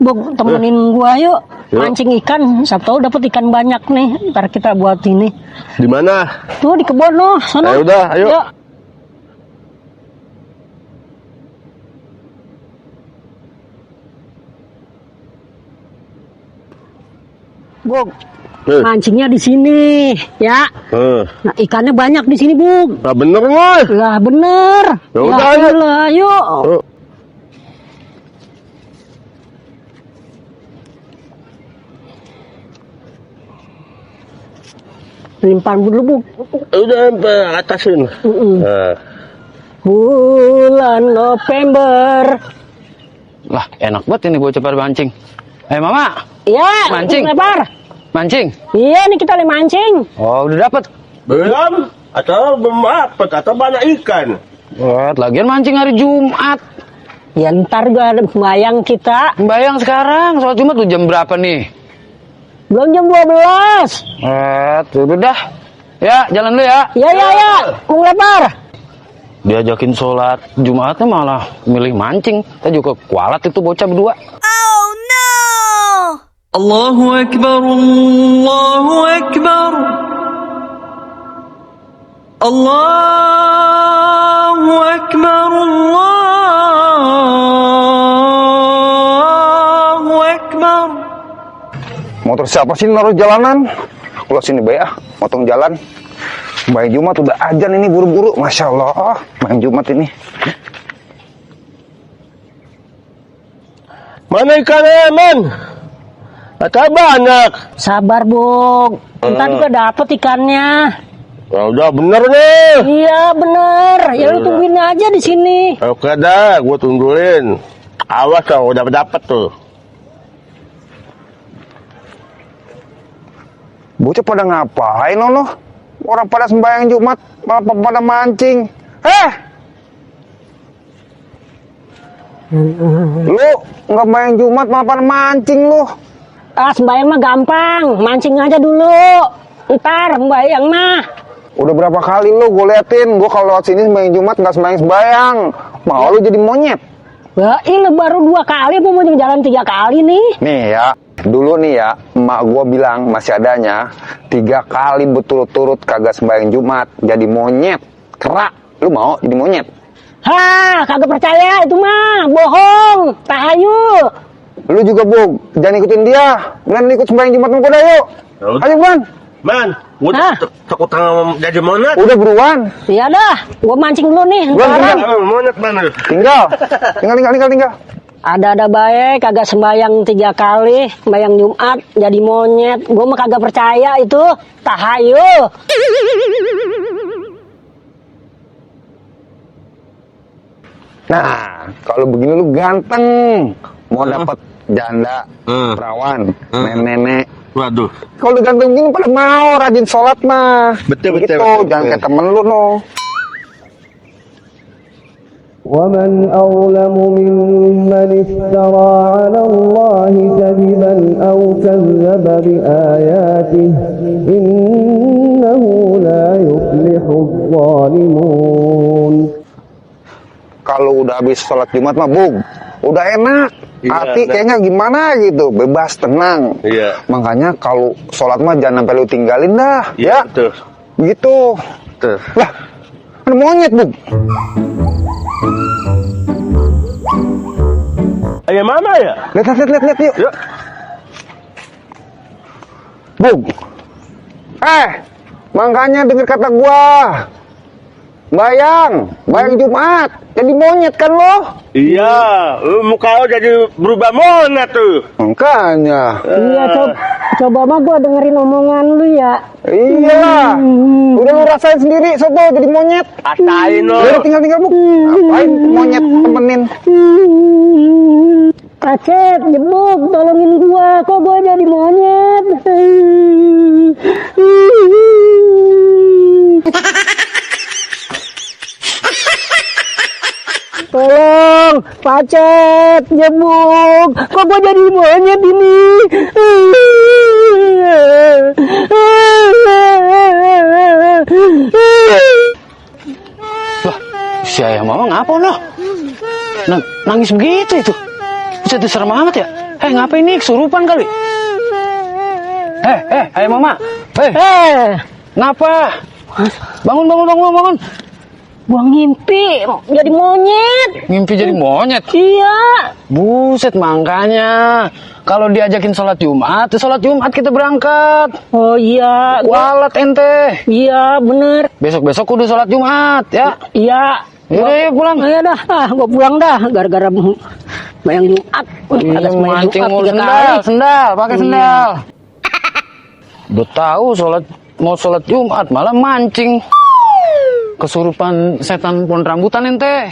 Bok, temenin gua yuk. Mancing ikan, siapa tahu dapat ikan banyak nih. Ntar kita buat ini. Di mana? Tuh di kebun noh, sana. Ayo udah, ayo. Ya. Bok, mancingnya di sini, ya. Nah, ikannya banyak di sini, Buk. Nah, bener nih. Lah bener. Ya udah, ayo. Ayo. Limpahan dulu, Buk. Udah sampai atasin. Nah. Bulan November. Lah, enak banget ini bocah pada mancing. Mama. Iya, Mancing. lebar. Mancing. Iya, nih kita lagi mancing. Oh, udah dapet. Belum? Atau belum dapat? Atau banyak ikan? Lagian mancing hari Jumat. Ya ntar juga ada sembahyang kita. Bayang sekarang, sholat Jumat tuh jam berapa nih? Belum jam 12. Udah dah. Ya, jalan dulu ya. Ya. Mau lebar. Diajakin sholat Jumatnya malah milih mancing. Kita juga kualat itu bocah berdua. Oh no! Allahu Akbar, Allahu Akbar. Allahu Akbar, Allahu Akbar. Motor siapa sih naruh jalanan? Kalau sini bayar, motong jalan. Main Jumat udah ajan ini buru-buru, masya Allah. Main Jumat ini. Mana ikannya, men? Atau banyak? Sabar, Buk. Ntar juga dapet ikannya. Ya udah bener nih. Iya, bener. Ya lu tungguin aja di sini. Oke dah, gue tungguin. Awas kalau udah dapet tuh. Bocah pada ngapain lo? Orang pada sembahyang Jumat, malah pada mancing. Lu nggak main Jumat malah pada mancing lu. Sembahyang mah gampang. Mancing aja dulu. Ntar sembahyang mah. Udah berapa kali lu gue liatin, gue kalau lewat sini sembahyang Jumat nggak sembahyang. Mau lu jadi monyet. Ya, ini baru 2 kali, mau jalan 3 kali nih. Nih ya, dulu nih ya, emak gue bilang masih adanya 3 kali berturut-turut kagak sembahyang Jumat, jadi monyet. Kerak, lu mau jadi monyet? Hah, kagak percaya itu mah, bohong, tahayu. Lu juga, Bug, jangan ikutin dia. Bulan ikut sembahyang Jumat sama gue, yuk. Ayo, Bulan. Man, Hah? takut jadi monet. Udah buruan. Ya dah, gua mancing dulu nih. Bulan, Monet mana? tinggal. Ada baik, kagak sembahyang 3 kali, sembahyang Jumat, jadi monyet. Gua mah kagak percaya itu, tahayu. Nah, kalau begini lu ganteng. Mau dapat janda, perawan, nenek-nenek. Waduh. Kalau ganteng begini pada mau rajin sholat mah. Betul. Jangan kayak temen lu no. ومن أظلم ممن افترى على الله كذبا أو كذب بآياته إنه لا يفلح الظالمون. Kalau udah habis sholat Jumat mah, Bung, udah enak. Hati kayaknya gimana gitu, bebas, tenang. Iya. Makanya kalau sholat mah jangan sampai lu tinggalin dah. Iya, betul. Gitu. Tuh. Lah, ada monyet, Bung. Ayo mana ya? Lihat yuk. Yuk. Bung. Makanya denger kata gua. Bayang Jumat. Jadi monyet kan lo? Iya, muka lo jadi berubah monet tuh. Makanya. Iya, coba mah gua dengerin omongan lu ya. Iya. Udah lu rasain sendiri, sobo jadi monyet. Atain lo. Udah tinggal Bu. Ngapain monyet temenin? Acep, jebuk, tolongin gua. Kok gua jadi monyet? Tolong, Pacet, jebuk. Kok gua jadi monyet ini? Wah, si ayah mama ngapa lo? Nangis begitu itu. Bisa serem amat ya? Ngapain nih? Kesurupan kali. Ayo mama. Ngapa? Bangun. Gua ngimpi jadi monyet. Ngimpi jadi monyet? Iya. Buset, makanya kalau diajakin sholat Jumat kita berangkat. Oh iya. Kualat ente. Iya bener. Besok kudu sholat Jumat ya. Iya. Yaudah, pulang. Iya dah. Gua pulang dah. Gara-gara bayang Jumat. Iya, Sembahyang mancing Jumat mulu 3 kali. sendal, pakai sendal. Udah tahu mau sholat Jumat malah mancing. Kesurupan setan pohon rambutan ente.